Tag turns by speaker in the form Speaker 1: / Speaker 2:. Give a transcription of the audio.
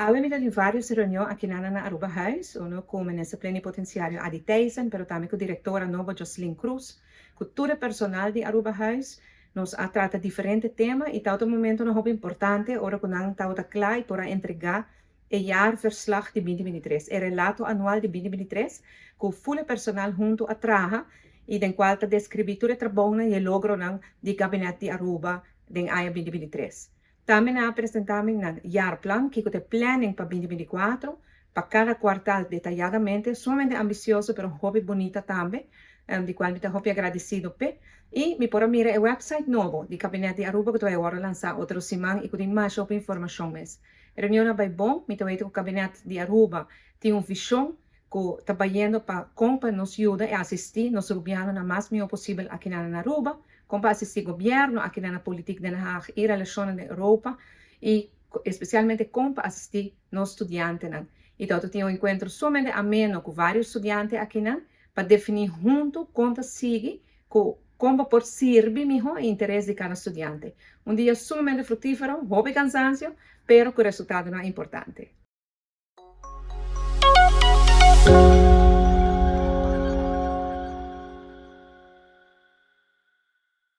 Speaker 1: Awe mi tin varios reunion aki na Arubahuis, uno cu minister plenipotenciario Adi Thijssen, pero tambe cu directora nobo Jocelyn Cruz, cu tur e personal di Arubahuis. Nos a trata diferente tema y ta un momento hopi importante, ora cu nan ta cla pa entrega e jaarverslag di 2023, e relato anual di 2023, cu full personal hunto a traha y den cual ta describi tur e trabou y e logronan di Gabinete di Aruba den aña 2023. Tambe a presenta nan jaarplan, cu ta planning pa 2024, pa cada kwartaal detayadamente, sumamente ambicioso, pero hopi bunita tambe, di cual mi ta hopi agradecido p'e. Y mi por a mira e website nobo di Gabinete di Aruba cu awor a lansa otro siman y cu tin mas informacion mes. Reunion bay bon, mi tambe cu Gabinete di Aruba tin un vision cu ta trahando pa con pa nos yuda y asisti nos rubianonan mas miho posibel aki na Aruba, con pa asisti gobierno aki na politiek Den Haag y relacion na Europa y especialmente con pa asisti nos studiantenan. Anto, tin un encuentro sumamente ameno cu varios studiante aki pa defini hunto con ta sigui con por sirbi miho interes di cada studiante. Un dia sumamente fructifero, hopi cansancio, pero cu resultadonan importante.